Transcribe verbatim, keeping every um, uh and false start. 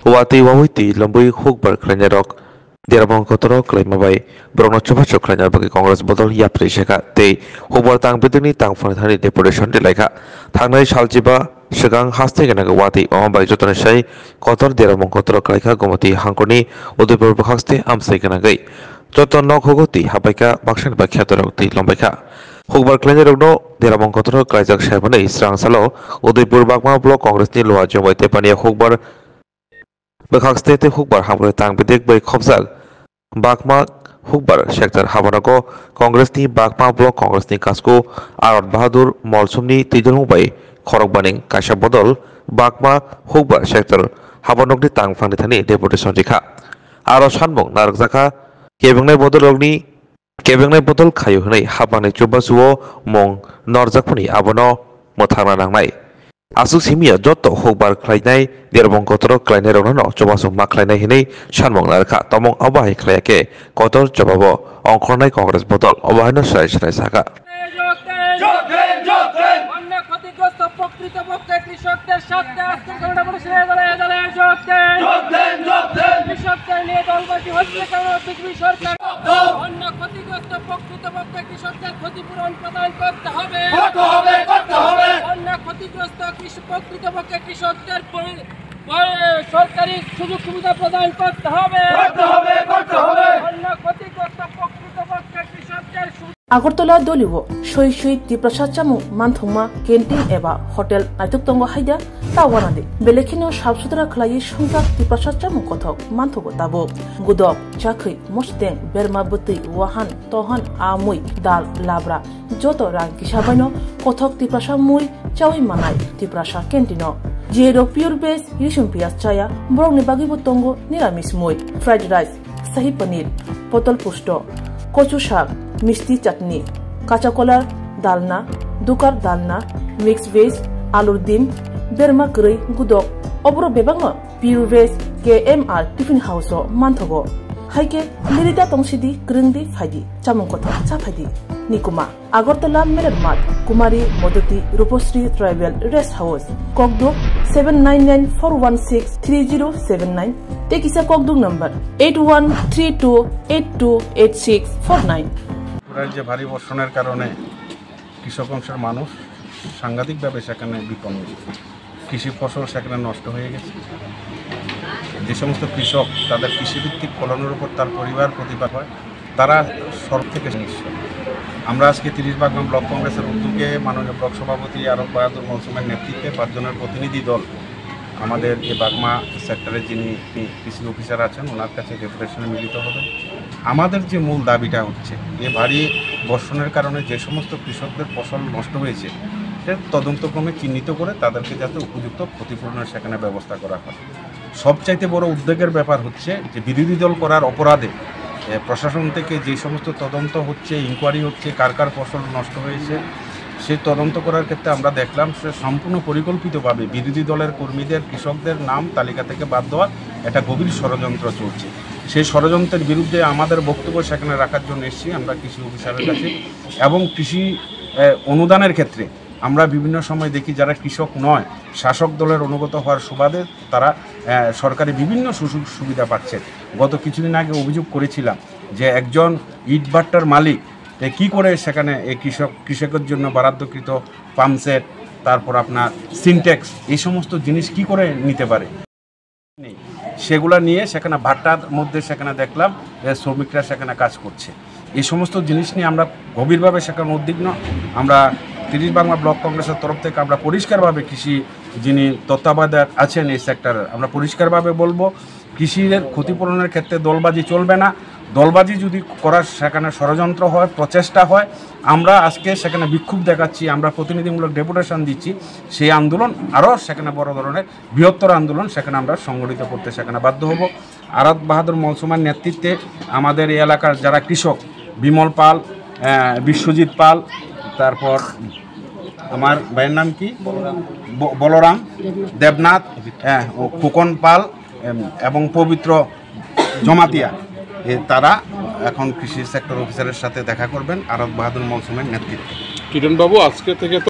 Watwi wawi twi lombwi hukbar khlainairok derabong kotoro kwlaima bai borokno chubachu khlaina bagwi Congress bodol yapri sekha tei hukbar tang bidikni tang phang thani deputation rilaikha. Thangnai salchiba swkang haste gwnangwi watwi omo bai jotoni sai kotor derabong kotoro kwlaikha Gomoti hangkorni Udaipur bwkhakste amsai gwnangwi. Joto nok hugo twi habaikha baksani bai khetorok twi lombaikha. Hukbar khlainairokno derabong kotoro kwlaijak sai hwnwi swrang salo Udaipur Bagma Block Congressni Luwa Jongbai Tepania hukbar bwkhak state hukbar hamkrai tang bidik bai khopjak Bagma hukbar sector habanogo Congressni Bagma Block Congressni kasku Arot Bahadur Molsomni twijlung bai khorok baning kaisa bodol Bagma hukbar sector habanokni tang phangni thani deputation rikha. Aro sanmung narwkjakha kebengnai bodolrokni kebengnai bodol khaio hwnwi hapmangni chubachu o mung norjakmani abono mwthangna nangnai. Aswk simi ya joto hukbar khlainai derabong kotoro khlainairokno chubachu ma khlainai hwnwi sanmung narwkha. Tomung obo hai khlaiya khe kotor jobabo ongkhornai Congress bodol obo haino swrai swrai sakha. বন্যা ক্ষতিগ্রস্ত প্রকৃতপক্ষে কৃষকদের স্বার্থে আজকের ঘটনা পরিষদে দলে দলে যোগ দেন। কৃষকদের নিয়ে দলবাজি হচ্ছে কেন বিজেপি সরকার? বন্যা ক্ষতিগ্রস্ত প্রকৃতপক্ষে কৃষকদের ক্ষতিপূরণ প্রদান করতে হবে। করতে হবে, করতে হবে। বন্যা ক্ষতিগ্রস্ত কৃষ-, প্রকৃতপক্ষে কৃষকদের পরি-, পরি-, সরকারি সুযোগ সুবিধা প্রদান করতে হবে। করতে হবে, করতে হবে। বন্যা ক্ষতিগ্রস্ত প্রকৃতপক্ষে কৃষকদের সু- Agartala dolio soi soi Tiprasa chamung manthokma canteen eba hotel naithok tongo haida ta wanadi. Belekheno sap sutra khlaiwi songchak Tiprasa chamung kothok manthogo tabuk. Gudok, chakhwi, mosteng, berma bwtwi, wahan, tohan, amui, dal, labra, joto rang kisa baino kothok Tiprasa mui chawi manai Tiprasa canteen-o. Jero pure veg, risum piyaj chaya, borokni bagwibo tongo niramis mui, fried rice, sahi paneer, potol pusto, kochu sak, misti chutney, kacha kolar dalna, dukar dalna, mix veg, alur dim, berma kwrwi, gudok, oborok bebakno Pure Veg K M R Tiffin House-o manthogo. Hai khe lirida tongsidi, kwrwngdi, phaidi, chamung kothok cha phaidi. Nikuma, Agartala Meler Math, Kumari Modoti Rupasri Tribal Rest House, Kokduk seven nine nine four one six three zero seven nine, tei kisa Kokduk number eight one three two eight two eight six four nine. ত্রিপুরার যে ভারী বর্ষণের কারণে কৃষক অংশের মানুষ সাংঘাতিকভাবে সেখানে বিপন্ন। কৃষি ফসল সেখানে নষ্ট হয়ে গেছে। যে সমস্ত কৃষক তাদের কৃষিভিত্তিক ফলনের উপর তার পরিবার প্রতিপাল হয়, তারা সর্ব থেকে নিঃস্ব। আমরা আজকে তিরিশ বাগমা ব্লক কংগ্রেসের উদ্যোগে মাননীয় ব্লক সভাপতি আরক বাহাদুর মলসুমের নেতৃত্বে পাঁচজনের প্রতিনিধি দল আমাদের যে বাগমা সেক্টরে যিনি কৃষি অফিসার আছেন, ওনার কাছে ডেপুটেশনে মিলিত হবে। আমাদের যে মূল দাবিটা হচ্ছে, যে ভারী বর্ষণের কারণে যে সমস্ত কৃষকদের ফসল নষ্ট হয়েছে, সেটা তদন্তক্রমে চিহ্নিত করে তাদেরকে যাতে উপযুক্ত ক্ষতিপূরণের সেখানে ব্যবস্থা করা হয়। সবচাইতে বড় উদ্বেগের ব্যাপার হচ্ছে যে বিরোধী দল করার অপরাধে, এ, প্রশাসন থেকে যে সমস্ত তদন্ত হচ্ছে, ইনকোয়ারি হচ্ছে, কার কার ফসল নষ্ট হয়েছে, সেই তদন্ত করার ক্ষেত্রে আমরা দেখলাম সে সম্পূর্ণ পরিকল্পিতভাবে বিরোধী দলের কর্মীদের, কৃষকদের নাম তালিকা থেকে বাদ দেওয়ার একটা গভীর ষড়যন্ত্র চলছে। সেই ষড়যন্ত্রের বিরুদ্ধে আমাদের বক্তব্য সেখানে রাখার জন্য এসেছি আমরা কৃষি অফিসারের কাছে। এবং কৃষি, এ, অনুদানের ক্ষেত্রে আমরা বিভিন্ন সময় দেখি যারা কৃষক নয়, শাসক দলের অনুগত হওয়ার সুবাদে তারা, এ, সরকারি বিভিন্ন সুযোগ সুবিধা পাচ্ছেন। গত কিছুদিন আগে অভিযোগ করেছিলাম যে একজন ইটভাট্টার মালিক, এ, কি করে সেখানে এই কৃষক, কৃষকের জন্য বরাদ্দকৃত পাম্প সেট, তারপর আপনার সিনট্যাক্স, এই সমস্ত জিনিস কি করে নিতে পারে? নেই। সেগুলা নিয়ে সেখানে ভাট্টার মধ্যে সেখানে দেখলাম যে শ্রমিকরা সেখানে কাজ করছে। এই সমস্ত জিনিস নিয়ে আমরা গভীরভাবে সেখানে উদ্বিগ্ন। আমরা তিরিশ বাগমা ব্লক কংগ্রেসের তরফ থেকে আমরা পরিষ্কারভাবে কৃষি যিনি তত্ত্বাবধায়ক আছেন এই সেক্টরের, আমরা পরিষ্কারভাবে বলবো, কৃষির ক্ষতিপূরণের ক্ষেত্রে দলবাজি চলবে না। দলবাজি যদি করার সেখানে ষড়যন্ত্র হয়, প্রচেষ্টা হয়, আমরা আজকে সেখানে বিক্ষোভ দেখাচ্ছি, আমরা প্রতিনিধিমূলক ডেপুটেশন দিচ্ছি, সেই আন্দোলন আরও সেখানে বড় ধরনের বৃহত্তর আন্দোলন সেখানে আমরা সংগঠিত করতে সেখানে বাধ্য হব। আরাত বাহাদুর মলসুমার নেতৃত্বে আমাদের এই এলাকার যারা কৃষক, বিমল পাল, আহ, বিশ্বজিৎ পাল, তারপর আমার ভাইয়ের নাম কি? ব-, বলরাম দেবনাথ, হ্যাঁ, ও খোকন পাল, এম, এবং পবিত্র জমাতিয়া, এ, তারা এখন কৃষি সেক্টর অফিসারের সাথে দেখা করবেন আরাত বাহাদুর মলসুমের নেতৃত্বে। কিরণ বাবু, আজকে থেকে তো